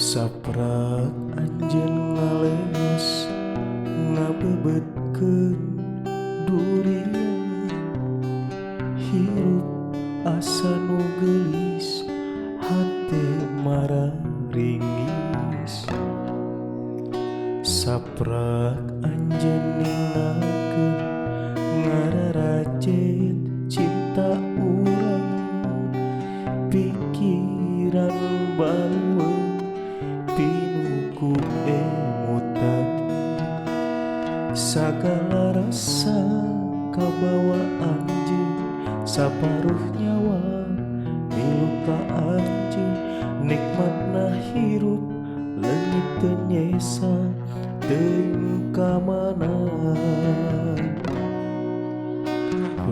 Saprak anjeun ngaleos ngabebetkeun durian, hirup asa nu geulis hate mararingis. Saprak anjeun ninggalkeun ngararacet cinta urang, pikiran balueung pinuh ku emutan. Sagala rasa kabawa anjeun, saparuh nyawa milu ka anjeun. Nikmatna hirup leungit teu nyesa teuing ka mana.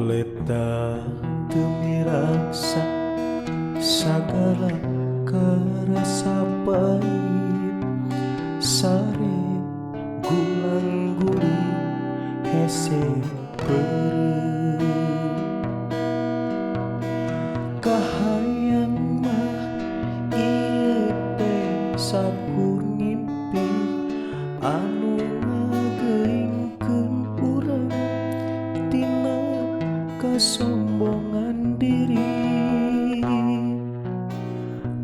Leta teu mirasa sagala karasa pahit, sare gulang guling hese beureum. Kahayang mah ieu teh sakur ngimpi anu ngageuingkeun urang tina kasombongan diri.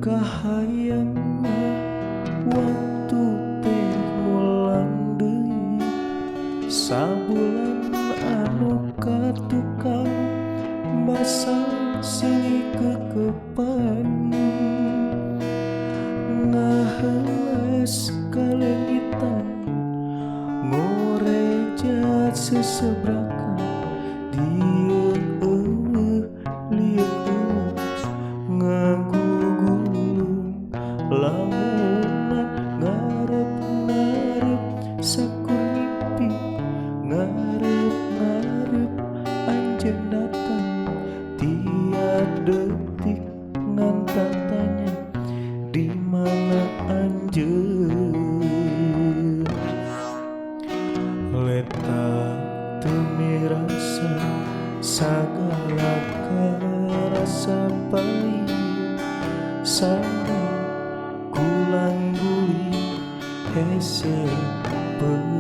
Kahayang mah waktu teh mulang deui, sabulan anu katukang basa silih kekepan. Ngahelas kaleungitan ngorejat sesebrakan, dieu eueuh lieu eueuh ngagugulung lamunan. Ngarep-ngarep sakur ngimpi, ngarep-ngarep anjeun datang, tiap detik ngan tatanya di mana anjeun. Leta teu mirasa sagala karasa pahit, sare gulang guling hese beureum.